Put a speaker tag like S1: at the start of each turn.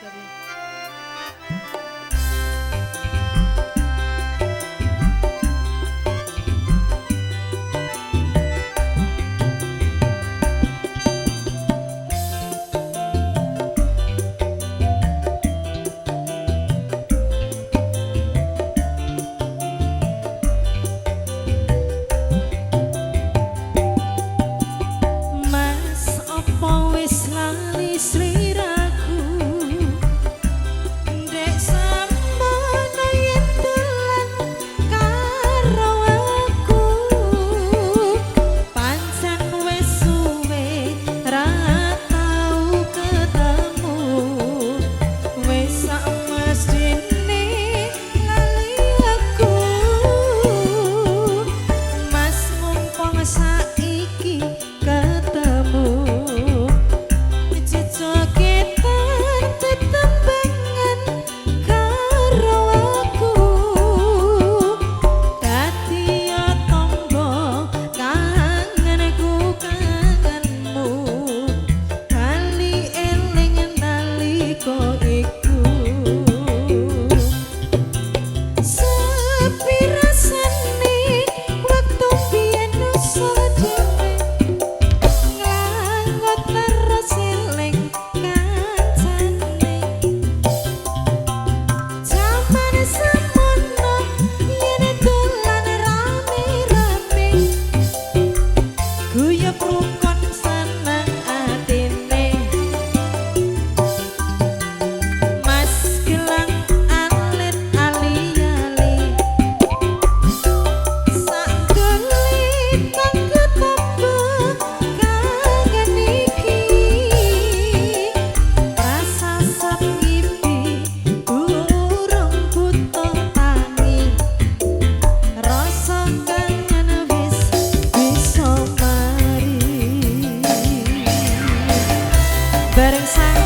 S1: Siap ya. Mas, apa wis lali sliraku? Ndek samono yen dolan karo aku, pancen wis suwe ra tau ketemu, wis sak mestine lali aku. Mas mumpung saiki ketemu, jejogetan tetembangan karo aku, dadi tombo kangenku kangenmu, bali eling nalika iku. Sepi rasane wektu biyen usul dhewe, nglangut terus eling kancane. Jaman semono yen dolan rame-rame, guyub rukun seneng atine. Mas gelang alit ali-ali, sak kulit kang ketombo kangen iki, rasa sap ngipi durung buta tangi, rasa kangen wis bisa mari. Bareng sang